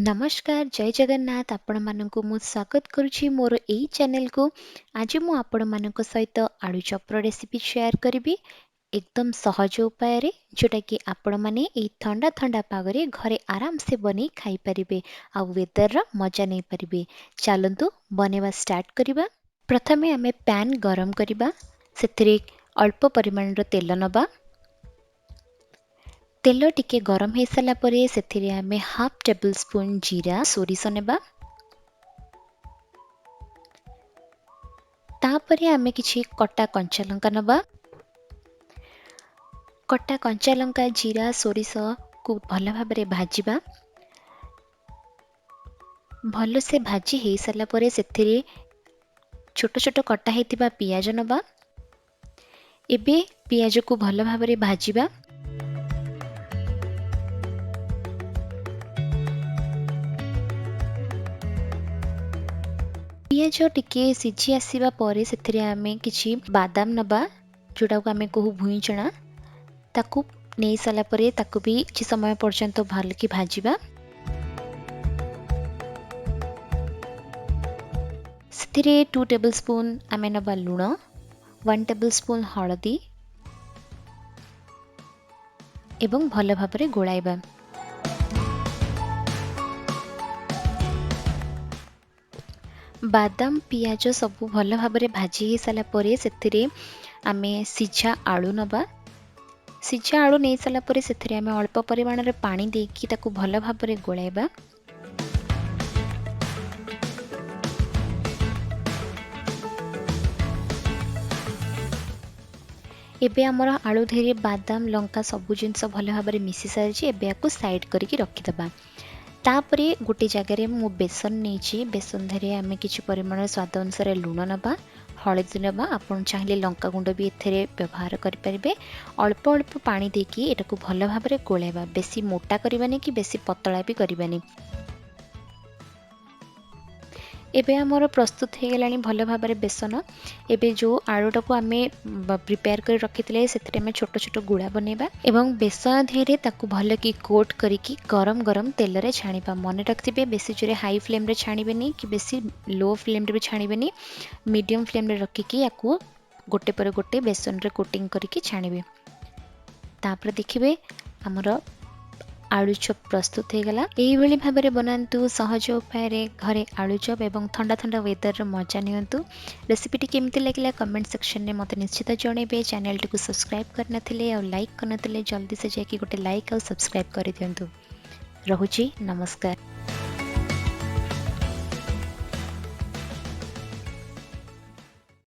ନମସ୍କାର, ଜୟ ଜଗନ୍ନାଥ। ଆପଣମାନଙ୍କୁ ମୁଁ ସ୍ୱାଗତ କରୁଛି ମୋର ଏଇ ଚ୍ୟାନେଲକୁ। ଆଜି ମୁଁ ଆପଣମାନଙ୍କ ସହିତ ଆଳୁ ଚପ୍ର ରେସିପି ସେୟାର କରିବି ଏକଦମ ସହଜ ଉପାୟରେ, ଯେଉଁଟାକି ଆପଣମାନେ ଏଇ ଥଣ୍ଡା ଥଣ୍ଡା ପାଗରେ ଘରେ ଆରାମସେ ବନେଇ ଖାଇପାରିବେ ଆଉ ୱେଦରର ମଜା ନେଇପାରିବେ। ଚାଲନ୍ତୁ ବନେଇବା ଷ୍ଟାର୍ଟ କରିବା। ପ୍ରଥମେ ଆମେ ପ୍ୟାନ୍ ଗରମ କରିବା। ସେଥିରେ ଅଳ୍ପ ପରିମାଣର ତେଲ ନେବା। ତେଲ ଟିକେ ଗରମ ହେଇସାରିଲା ପରେ ସେଥିରେ ଆମେ ହାଫ୍ ଟେବୁଲ୍ ସ୍ପୁନ୍ ଜିରା, ସୋରିଷ ନେବା। ତାପରେ ଆମେ କିଛି କଟା କଞ୍ଚା ଲଙ୍କା ନେବା। କଟା କଞ୍ଚା ଲଙ୍କା, ଜିରା, ସୋରିଷକୁ ଭଲ ଭାବରେ ଭାଜିବା। ଭଲସେ ଭାଜି ହେଇସାରିଲା ପରେ ସେଥିରେ ଛୋଟ ଛୋଟ କଟା ହେଇଥିବା ପିଆଜ ନେବା। ଏବେ ପିଆଜକୁ ଭଲ ଭାବରେ ଭାଜିବା। ପିଆଜ ଟିକେ ସିଝି ଆସିବା ପରେ ସେଥିରେ ଆମେ କିଛି ବାଦାମ ନେବା, ଯେଉଁଟାକୁ ଆମେ କହୁ ଭୁଇଁ ଚଣା। ତାକୁ ନେଇ ସାରିଲା ପରେ ତାକୁ ବି କିଛି ସମୟ ପର୍ଯ୍ୟନ୍ତ ଭଲକି ଭାଜିବା। ସେଥିରେ 2 ଟେବୁଲ୍ ସ୍ପୁନ୍ ଆମେ ନେବା ଲୁଣ, 1 ଟେବୁଲ୍ ସ୍ପୁନ୍ ହଳଦୀ ଏବଂ ଭଲ ଭାବରେ ଗୋଳାଇବା। ବାଦାମ, ପିଆଜ ସବୁ ଭଲ ଭାବରେ ଭାଜି ହେଇସାରିଲା ପରେ ସେଥିରେ ଆମେ ସିଝା ଆଳୁ ନେବା। ସିଝା ଆଳୁ ନେଇସାରିଲା ପରେ ସେଥିରେ ଆମେ ଅଳ୍ପ ପରିମାଣରେ ପାଣି ଦେଇକି ତାକୁ ଭଲ ଭାବରେ ଗୋଳାଇବା। ଏବେ ଆମର ଆଳୁ ଦେହରେ ବାଦାମ, ଲଙ୍କା ସବୁ ଜିନିଷ ଭଲ ଭାବରେ ମିଶି ସାରିଛି। ଏବେ ୟାକୁ ସାଇଡ଼୍ କରିକି ରଖିଦେବା। ତାପରେ ଗୋଟେ ଜାଗାରେ ମୁଁ ବେସନ ନେଇଛି। ବେସନ ଦେହରେ ଆମେ କିଛି ପରିମାଣର ସ୍ୱାଦ ଅନୁସାରେ ଲୁଣ ନେବା, ହଳଦୀ ନେବା। ଆପଣ ଚାହିଁଲେ ଲଙ୍କା ଗୁଣ୍ଡ ବି ଏଥିରେ ବ୍ୟବହାର କରିପାରିବେ। ଅଳ୍ପ ଅଳ୍ପ ପାଣି ଦେଇକି ଏଟାକୁ ଭଲ ଭାବରେ ଗୋଳାଇବା। ବେଶୀ ମୋଟା କରିବାନି କି ବେଶୀ ପତଳା ବି କରିବାନି। ଏବେ ଆମର ପ୍ରସ୍ତୁତ ହେଇଗଲାଣି ଭଲ ଭାବରେ ବେସନ। ଏବେ ଯେଉଁ ଆଳୁଟାକୁ ଆମେ ପ୍ରିପେୟାର କରି ରଖିଥିଲେ, ସେଥିରେ ଆମେ ଛୋଟ ଛୋଟ ଗୁଳା ବନେଇବା ଏବଂ ବେସନ ଦେହରେ ତାକୁ ଭଲକି କୋଟ୍ କରିକି ଗରମ ଗରମ ତେଲରେ ଛାଣିବା। ମନେ ରଖିଥିବେ, ବେଶୀ ଜୋରେ ହାଇ ଫ୍ଲେମ୍ରେ ଛାଣିବେନି କି ବେଶୀ ଲୋ ଫ୍ଲେମ୍ରେ ବି ଛାଣିବେନି। ମିଡ଼ିୟମ୍ ଫ୍ଲେମ୍ରେ ରଖିକି ୟାକୁ ଗୋଟେ ପରେ ଗୋଟେ ବେସନରେ କୋଟିଂ କରିକି ଛାଣିବେ। ତାପରେ ଦେଖିବେ ଆମର ଆଳୁ ଚପ୍ ପ୍ରସ୍ତୁତ ହେଇଗଲା। ଏଇଭଳି ଭାବରେ ବନାନ୍ତୁ ସହଜ ଉପାୟରେ ଘରେ ଆଳୁ ଚପ୍ ଏବଂ ଥଣ୍ଡା ଥଣ୍ଡା ୱେଦରର ମଜା ନିଅନ୍ତୁ। ରେସିପିଟି କେମିତି ଲାଗିଲା କମେଣ୍ଟ ସେକ୍ସନରେ ମୋତେ ନିଶ୍ଚିତ ଜଣାଇବେ। ଚ୍ୟାନେଲଟିକୁ ସବସ୍କ୍ରାଇବ୍ କରିନଥିଲେ ଆଉ ଲାଇକ୍ କରିନଥିଲେ ଜଲ୍ଦି ସେ ଯାଇକି ଗୋଟେ ଲାଇକ୍ ଆଉ ସବସ୍କ୍ରାଇବ୍ କରିଦିଅନ୍ତୁ। ରହୁଛି, ନମସ୍କାର।